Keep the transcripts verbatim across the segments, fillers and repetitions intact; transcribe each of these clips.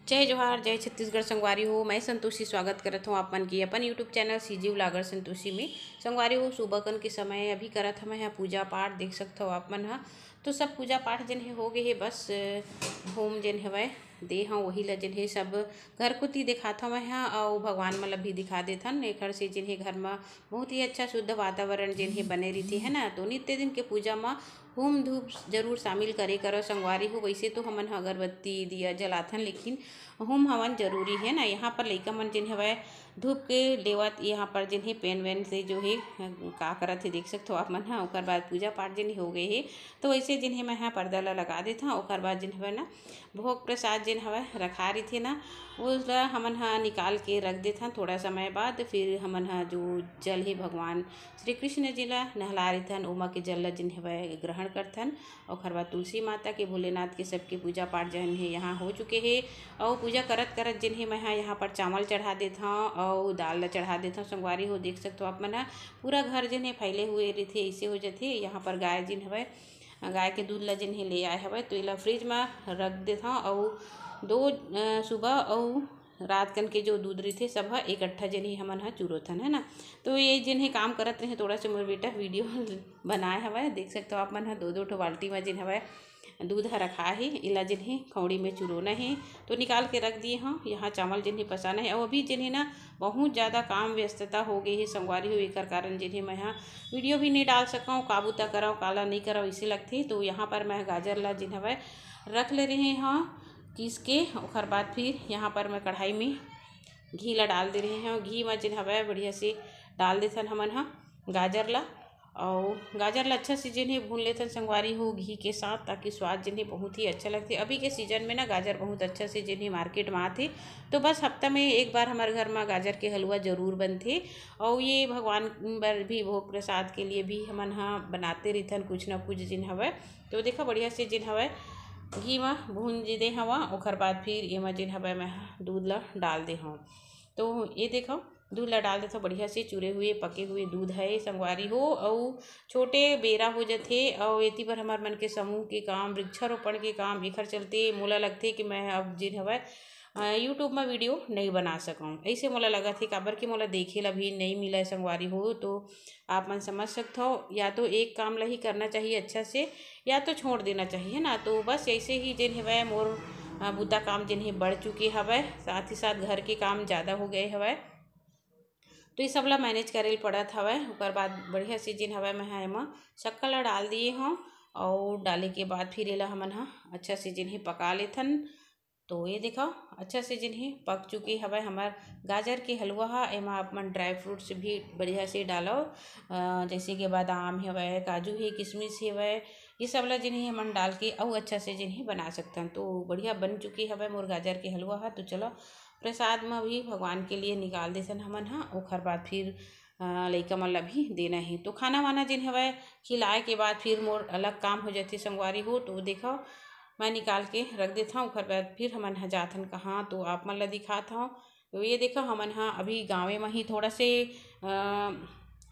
जय जोहार, जय छत्तीसगढ़ संगवारी हो। मैं संतोषी स्वागत करत हूँ आप मन के अपन YouTube channel CG vlogger Santoshi में। संगवारी हो, सुबह कन के समय अभी करत हवं मैं ह पूजा पाठ, देख सकत हव आप मन ह। तो सब पूजा पाठ जेन हे हो गए हे, बस अ, होम जेन हवय दे हव, वही ला जेन हे सब घर कोती दिखात हवं मैं ह, अउ भगवान मन ला भी दिखा देथन। एखर से जेन हे घर म बहुत ही अच्छा शुद्ध वातावरण जेन हे बने रहिथे, है ना। तो नित्य दिन के पूजा म होम धूप जरूर शामिल करे करो संगवारी हो। वैसे तो हमन ह अगरबत्ती दिया जलाथन, लेकिन होम हवन जरूरी है ना। यहाँ पर लइका मन जेन हवय धूप के लेवत, यहाँ पर जेन हे पेन वेन से जो हे का करत हे, देख सकत हो आप मन ह। ओकर बाद पूजा पाठ जेन हो गए हे, तो वैसे जेन हे मैं ह पर्दा ला लगा देथन। ओकर बाद जेन हवय ना, भोग प्रसाद जेन हवय रखा रहिथे ना, वो ला हमन ह निकाल के रख देथन। थोड़ा समय बाद फिर हमन ह जो जल हे भगवान श्री कृष्ण जी ला नहला रहिथन, ओमा के जल ला जेन हवय ग्रहण करथन। ओखर बाद तुलसी माता के, भोलेनाथ के, सबके पूजा पाठ जेन हे यहाँ हो चुके हे। अउ पूजा करत करत जेन हे मैं ह यहाँ पर चावल चढ़ा देथव अउ दाल ला चढ़ा देथव। संगवारी हो, देख सकत हो आप मन ह, पूरा घर जेन हे फैले हुए रहिथे, ऐसे हो जथे। यहाँ पर गाय जेन हवय, गाय के दूध ला जेन हे ले आए हवय, तो एला फ्रिज म रख देथव अउ दो अ, सुबह अउ रात कन के जो दूध रहिथे, सब ह इकट्ठा जेन हे हमन ह चुरोथन, है ना। तो ये जेन हे काम करत रहे, थोड़ा से मोर बेटा वीडियो बनाए हवय, देख सकत हो आप मन ह, दो दो ठो बाल्टी म जेन हवय दूध ह रखा हे, एला जेन हे खौड़ी में चुरोना हे। तो निकाल के रख दिए हव। यहाँ चावल जेन हे पसाना हे, अउ अभी जेन हे ना बहुत ज़्यादा काम व्यस्तता हो गई हे संगवारी हो, एकर कारण जेन हे मैं ह वीडियो भी नहीं डाल सकव, का बूता करव, काला नहीं करव, इसे लगथे। तो यहाँ पर मैं गाजर ला जेन हवय रख ले रहे हव किस के। ओखर बाद फिर यहाँ पर मैं कढ़ाई में घी ला डाल दे रहे हव। घी म जेन हवय बढ़िया से डाल देथन हमन ह गाजर ला, अउ गाजर ला अच्छा से जेन हे भून लेथन संगवारी हो घी के साथ, ताकि स्वाद जेन हे बहुत ही अच्छा लगथे। अभी के सीजन में ना गाजर बहुत अच्छा से जेन हे मार्केट में आथे, तो बस हफ्ता में एक बार हमर घर में गाजर के हलवा जरूर बनथे। अउ ये भगवान बर भी, भोग प्रसाद के लिए भी हमन ह बनाते रहिथन कुछ ना कुछ जेन हवय। तो देखो बढ़िया से जेन हवय घी म भून जे दे हवा, ओखर बाद फिर एमा जेन हवय मैं ह दूध ला डाल दे हव। तो ये देखो दूध ला डाल देथव, बढ़िया से चुरे हुए पके हुए दूध है संगवारी हो, अउ छोटे बेरा हो जथे, अउ एती बर हमर मन के समूह के काम, वृक्षारोपण के काम, एखर चलते मोला लगथे कि मैं अब जेन हवय अ, YouTube म वीडियो नइ बना सकंव, अइसे मोला लगत हे, काबर कि मोला देखे ला भी नइ मिलय संगवारी हो। तो आप मन समझ सकथव, या तो एक काम ला ही करना चाहिए अच्छा से, या तो छोड़ देना चाहिए ना। तो बस ऐसे ही जेन हवय मोर अ, बुता काम जेन हे बढ़ चुके हवय, साथ ही साथ घर के काम ज़्यादा हो गए हवय। तो ये सब ला मैनेज करे ल पड़त हवय। ओकर बाद बढ़िया से जेन हवय मैं ह एमा शक्कर ला डाल दिए हव, अउ डाले के बाद फिर एला हमन ह अच्छा से जेन हे पका लेथन। तो ये देखो अच्छा से जेन हे पक चुके हवय हमर गाजर के हलवा ह। एमा आप मन ड्राई फ्रूट्स भी बढ़िया से डालो, अ, जैसे कि बादाम हवय, काजू हे, किशमिश हवय, ये सब ला जेन हे हमन डाल के अउ अच्छा से जेन हे बना सकथन। तो बढ़िया बन चुके हवय मोर गाजर के हलवा ह। तो चलो प्रसाद म भी भगवान के लिए निकाल देथन हमन ह, ओखर बाद फिर अ, लइका मन ला भी देना हे। तो खाना वाना जेन हवय खिलाए के बाद फिर मोर अलग काम हो जाथे संगवारी हो। तो देखो मैं निकाल के रख देथव, ओखर बाद फिर हमन ह जाथन कहाँ, तो आप मन ला दिखात हव। तो ये देखो हमन ह अभी गाँवे म ही थोड़ा से अ,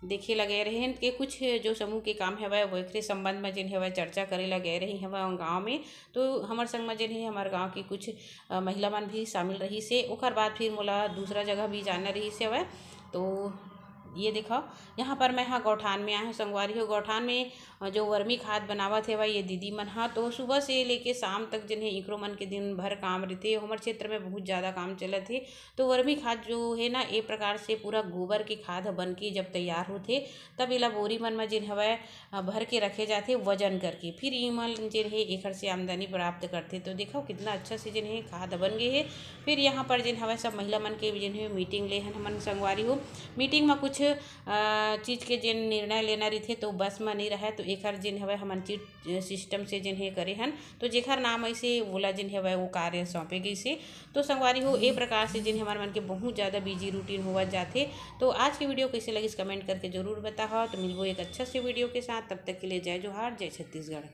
देखे ला गए रहेन के कुछ जो समूह के काम हवय वो एकरे संबंध म जेन हवय चर्चा करे ला गए रही हवय गाँव में। तो हमर संग म जेन हे हमर गाँव के कुछ अ, महिला मन भी शामिल रहिस हे। ओकर बाद फिर मोला दूसरा जगह भी जाना रहिस हवय। तो ये देखो यहाँ पर मैं ह गौठान में आए हूँ संगवारी हो। गौठान में अ, जो वर्मी खाद बनावत हेवय ये दीदी मन ह, तो सुबह से लेके शाम तक जेन हे इकरो मन के दिन भर काम रहिथे। हमर क्षेत्र में बहुत ज़्यादा काम चलत हे। तो वर्मी खाद जो हे ना, ए प्रकार से पूरा गोबर के खाद ह बन के जब तैयार होथे, तब एला बोरी मन म जेन हवय अ, भर के रखे जाथे वजन करके, फिर इमन जेन हे एखर से आमदनी प्राप्त करथे। तो देखो कितना अच्छा से जेन हे खाद बन गए हे। फिर यहाँ पर जेन हवय सब महिला मन के जेन हे मीटिंग ले हन हमन संगवारी हो। मीटिंग म कुछ अ, चीज के जेन निर्णय लेना रहिथे तो बस म नहीं रहय, तो एखर जेन हवय हमन चीट सिस्टम से जेन हे करे हन, तो जेखर नाम ऐसे ओला जेन हवय वो कार्य सौंपे गइसे। तो संगवारी हो ए प्रकार से जेन हमर मन के बहुत ज़्यादा बिजी रूटीन होवत जाथे। तो आज के वीडियो कैसे लगिस कमेंट करके जरूर बताओ। तो मिलबो एक अच्छा से वीडियो के साथ, तब तक के लिए जय जोहार, जय छत्तीसगढ़।